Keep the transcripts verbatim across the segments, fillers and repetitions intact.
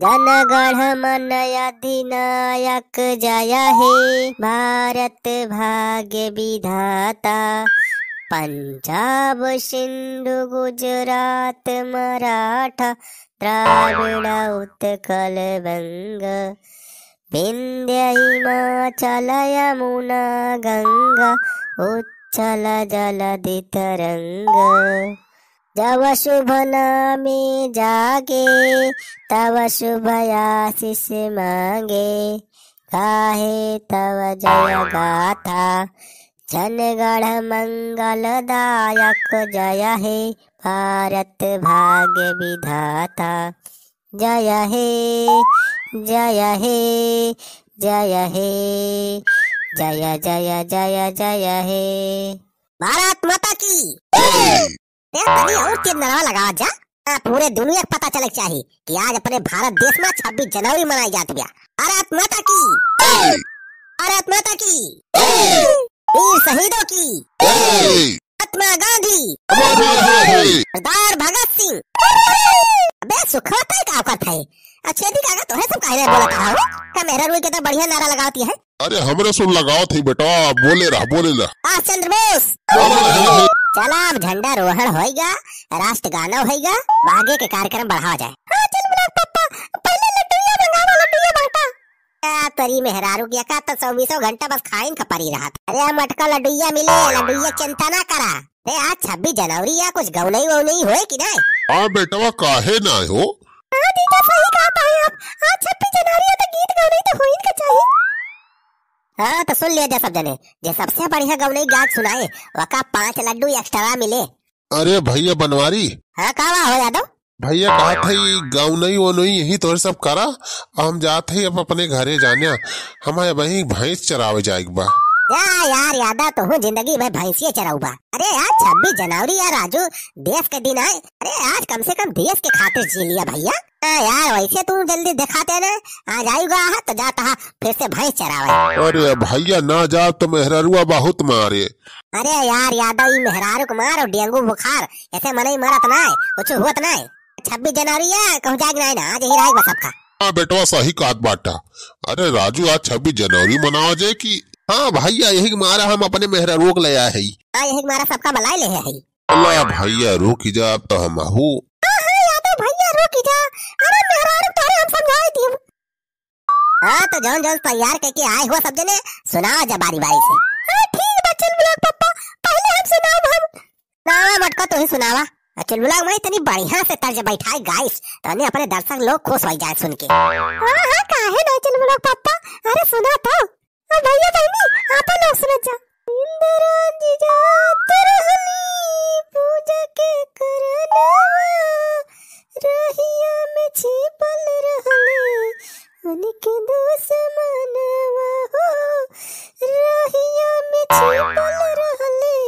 जनगण मन अधिनायक जय हे भारत भाग्य विधाता। पंजाब सिंधु गुजरात मराठा द्राविड़ उत्कल बंग। विंध्य हिमाचल यमुना गंगा उच्छल जलधि तरंग। जब शुभ नामे जागे, तब शुभ आशीष मांगे। गाहे तव जय गाथा, जनगण मंगलदायक। जय हे भारत भाग्य विधाता। जय हे, जय हे, जय हे, जय, जय, जय, जय हे। भारत माता की जय। ए, तनी और तेज नारा लगावा जा। आ, पूरे दुनिया के पता चले के चाही कि आज अपने भारत देश में छब्बीस जनवरी मनाई जात बिया। भारत माता की जय। भारत माता की जय। वीर शहीदों की जय। महात्मा गांधी अमर रहे। सरदार भगत सिंह। अबे सुखवा तय का करत है? अच्छे दी काका तोहे सब काहे बोलत रहा हो? का मेहरारू के तो बढ़िया नारा लगावती है। अरे हमरे सुन लगावत ही बेटा, बोले रहा, बोले रहा। सुभाष चंद्र बोस। अमर रहे। चला अब झंडा रोहण होइगा, राष्ट्र गाना होइगा, आगे के कार्यक्रम बढ़ावा जाए। हाँ, चल बुला पप्पा, पहले लड्डूया मंगावा, लड्डूया बांटा। आ, तोरी मेहरारू की एका तो चौबीसों घंटा बस खाइन का परी रहत। अरे, मटका लड्डूया मिले, लड्डूया चिंता ना करा। अरे, आज छब्बीस जनवरी या कुछ गौनई वौनई होए कि नाय? हाँ बेटवा, काहे नाय हो? हाँ जीजा, सही कहत है आप। आज छब्बीस जनवरी है तो गीत गौनई तो होइन का चाही। हाँ, तो सुन लिया जा सब जने, जे सबसे बढ़िया गौनई गा के सुनाए, वका पाँच लड्डू extra मिले। अरे भैया बनवारी। हाँ, का बा हो यादव? भैया कहत है, ई गौनई वोनई यही तोहरे सब करा, हम जात है अब अपने घरे जाने, हमारे वहीं भैंस चरावे जाए के बा। जा यार यादव, तोहू जिंदगी भर भैंसिए चराउबा। अरे यार, छब्बीस जनवरी यार राजू, देश के दिन आए। अरे आज कम से कम देश के खातिर जी लिया भैया। हाँ यार, वैसे तू जल्दी दिखाते ना, आ जाएगा है तो जाता है फिर से भैंस चरावे। अरे भैया ना जा तो मेहररुआ बहुत मारे। अरे यार यादव, ई मेहरारू के मार और डेंगू बुखार, ऐसे मनई मरत नाय, कुछ होत नाय। छब्बीस जनवरी है, कहूँ जाए के नाय ना, आज यही रहेगा सबका। हाँ बेटवा, सही कहत बाटा। अरे राजू, आज छब्बीस जनवरी मनावा जाए कि? हाँ भैया, यही के मारा हम अपने मेहरारू के ले आए हई। हाँ, यही के मारा सबका बुलाए ले है। अल्लाह भैया, रुक जा, अब तो हम आहू। हाँ, हाँ, यादव भैया, रुक जा। अरे मेहरारू तोरे हम समझाए दियो। हाँ, तो जौन जौन तैयार करके आए हो सब जने, सुनावा जा बारी बारी से। हाँ, ठीक बा, चुलबुला के पप्पा, पहले हम सुनाओ हम। सुनावा मटका, तू ही सुनावा। आ, चुलबुला के माई तनी बढ़िया से तर्ज बैठाए गाइस, तनी अपने दर्शक लोग खुश हो जाए सुन के। हाँ, हाँ, काहे ना चुलबुला के पप्पा, अरे सुना तो। ओ भैया बहिनी, आपन लोग सुनत जा। इंद्राज जात रहली पूजा के करनवा, रहिया में छिपल रहले उनके दुश्मनवा हो। रहिया में छिपल रहले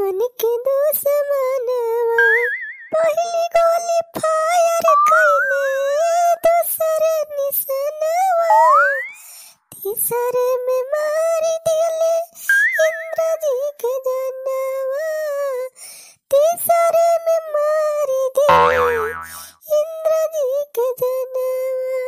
उनके दुश्मनवा। पहली गोली fire कइले, दूसरे निशानवा। तीसरे में मारी दिले इंद्र जी के जनवा, तीसरे में मारी दिले इंद्र जी के जनवा।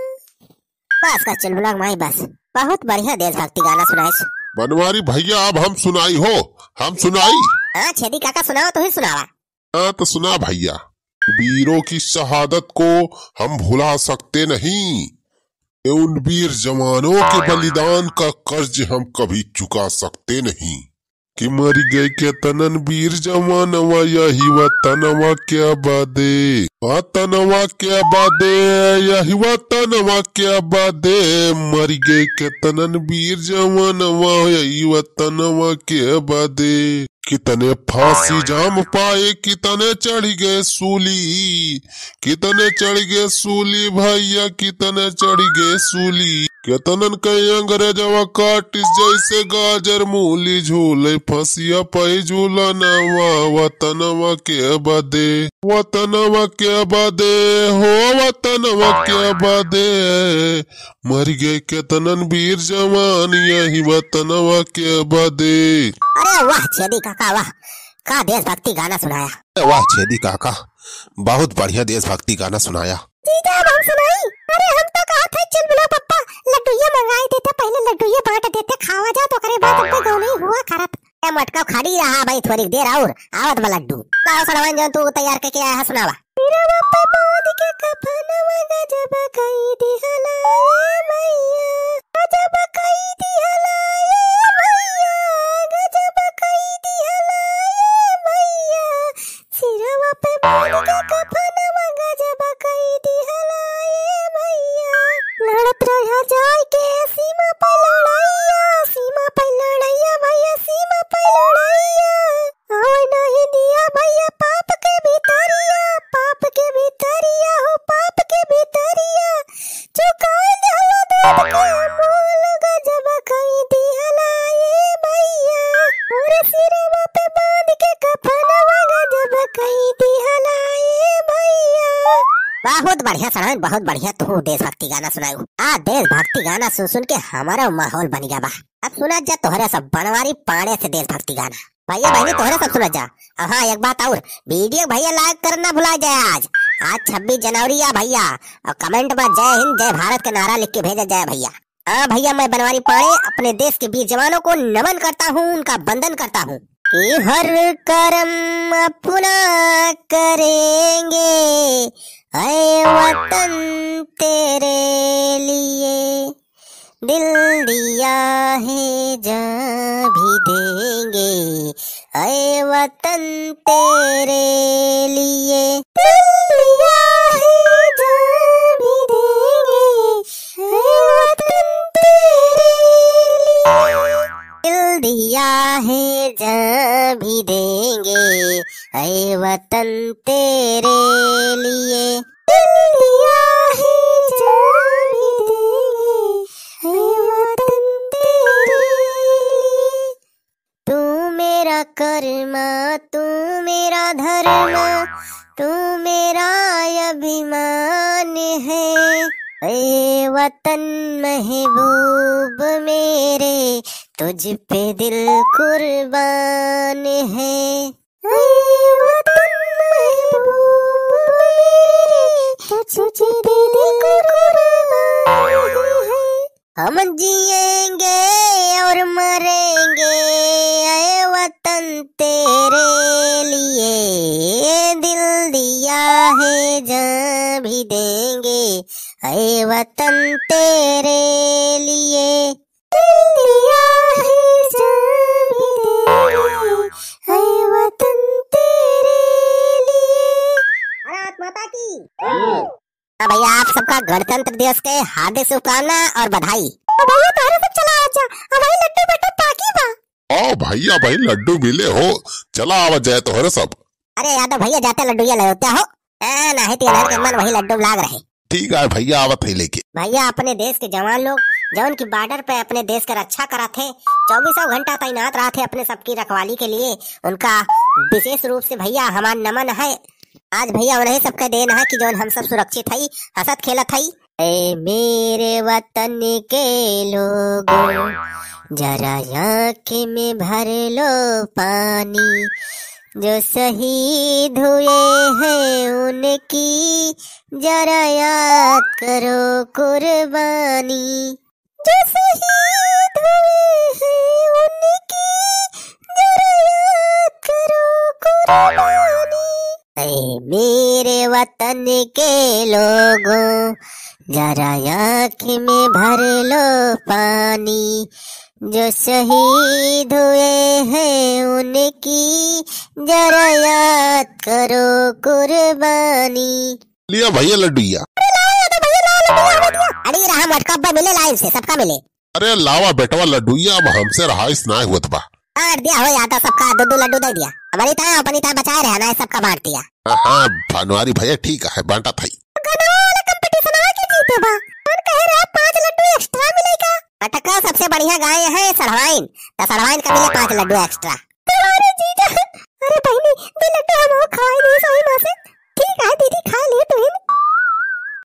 बस कर चुलबुला के माई बस, बहुत बढ़िया देशभक्ति गाना सुनाइस। बनवारी भैया, अब हम सुनाई हो, हम सुनाई। हाँ छेदी काका सुनाओ, तू ही सुनावा। हाँ, तो सुना भैया, वीरों की शहादत को हम भुला सकते नहीं, उन वीर जवानों के बलिदान का कर्ज हम कभी चुका सकते नहीं। कि मरि गए केतनन वीर जवानवा यही वतनवा के बदे, वतनवा के बदे, यही वतनवा के बदे, मरि गए केतनन वीर जवानवा यही वतनवा के बदे। कितने फांसी जाम पाए, कितने चढ़ि गए सूली, कितने चढ़ि गए सूली भैया, कितने चढ़ि गए सूली। केतनन के अंग्रेजवा काटिस जैसे गाजर मूली, झूले फंसिया पई झूलनवा वतनवा के बदे, वतनवा के बदे, हो वतनवा के बदे। मरि गए केतनन वीर जवान यही वतनवा के बदे। अरे वाह छेदी काका वाह, का देशभक्ति गाना सुनाया। अरे वाह छेदी काका, बहुत बढ़िया देशभक्ति गाना सुनाया। जीजा अब हम सुनाई। अरे अड़ी रहा भाई, थोड़ी देर और आवत बा लड्डू। लाओ सड़वाइन, जौन तू तैयार करके आया है, सुनावा। सिरवा पे बांध के कफनवा गजब कई दिहला ए मैया, गजब कई दिहला ए मैया, गजब कई दिहला ए मैया। सिरवा पे बांध के कफनवा गजब कई दिहला ए मैया। लड़त रहा जाए के सीमा पे लड़ैया, सीमा पे लड़ैया भैया, सीमा पे लड़ैया। आवे नहीं दिया भैया पाप के भीतरिया, पाप के भीतरिया हो, पाप के भीतरिया। चुकाए देहला दूध के अमूल, गजब कई दिहला ए भैया। और सिरवा पे बांध के कफनवा, गजब कई दिहला ए भैया। बहुत बढ़िया सड़वाइन, बहुत बढ़िया, तू देशभक्ति गाना सुनायू। आ देशभक्ति गाना सुन सुन के हमारा माहौल बन गया बा। अब सुना जा तोहरे सब बनवारी पाड़े से देशभक्ति गाना। भैया बहनी तोहरे सब सुना जा। अब हाँ, एक बात और, वीडियो भैया like करना भुला जाए आज। आज छब्बीस जनवरी आ भैया, और comment में जय हिंद जय भारत के नारा लिख के भेजा जाए भैया। हाँ भैया, मैं बनवारी पाड़े अपने देश के वीर जवानों को नमन करता हूँ, उनका वंदन करता हूँ। कि हर कर्म अपना करेंगे, ऐ वतन तेरे लिए, दिल दिया है जान भी देंगे, ऐ वतन तेरे लिए। दिल दिया है जान भी देंगे, ऐ वतन तेरे लिए। दिल दिया है जान भी देंगे, ऐ वतन तेरे लिए। दिल दिया है जान भी देंगे, ऐ वतन तेरे लिए। तू मेरा कर्मा, तू मेरा धर्मा, तू मेरा अभिमान है। ऐ वतन महबूब मेरे, तुझ पे दिल कुर्बान है। ऐ वतन महबूब मेरे, तुझ पे दिल कुर्बान है। हम जिएंगे और मरेंगे, ऐ वतन तेरे लिए। दिल दिया है जान भी देंगे, ऐ वतन तेरे लिए। दिल दिया है जान भी देंगे, ऐ वतन तेरे लिए। भारत माता की। हाँ भैया, आप सबका गणतंत्र दिवस के हार्दिक शुभकामना और बधाई। तो भैया, तोहरे सब चला आजा, अब वही लड्डू बटन बाकी बा। ओ भैया, भाई लड्डू मिले हो, चला आवा जाए तोहरे सब। अरे यादव भैया, जाते लड्डू ये ले होते हो। ए, नाही तो इधर के मन वही लड्डू लाग रहे। ठीक है भैया, आवत है लेके। भैया, अपने देश के जवान लोग जौन की बॉर्डर पे अपने देश के रक्षा करत है, चौबीसों घंटा तैनात रहत है अपने सबकी रखवाली के लिए, उनका विशेष रूप से भैया हमार नमन है। आज भैया उन्हीं सबके देन है कि जौन हम सब सुरक्षित हई, हंसत खेलत हई। ऐ मेरे वतन के लोगों, जरा आँख में भर लो पानी। जो शहीद हुए हैं उनकी जरा याद करो कुर्बानी। जो शहीद हुए हैं उनकी जरा याद करो कुर्बानी। ऐ मेरे वतन के लोगों, जरा आँख में भर लो पानी। जो शहीद हुए हैं उनकी जरा याद करो कुर्बानी। लिया भैया लड्डू या। अरे लाओ यादव भैया, लाओ लड्डू, आवे दिया। अरे रहा मटका पे मिले लाइन से, सबका मिले। अरे लावा बेटवा लड्डू या, अब हमसे रहाइश ना होत बा। बांट दिया हो यादव, सबका दो दो लड्डू दे दिया। हमारी था, अपनी था बचाए रहे ना, सबका बांट दिया। हाँ, हाँ, बनवारी भैया ठीक है, बांटा था। गनवा वाला competition आवा के जीते बा। कौन कहे रहे पाँच लड्डू extra मिलेगा? मटका सबसे बढ़िया गाय है सड़वाइन, तो सड़वाइन का मिले पाँच लड्डू extra। अरे जीजा, अरे बहिनी, दे लड्डू हम खवाई दे सही माँ से। ठीक है दीदी, खा ले तू ही।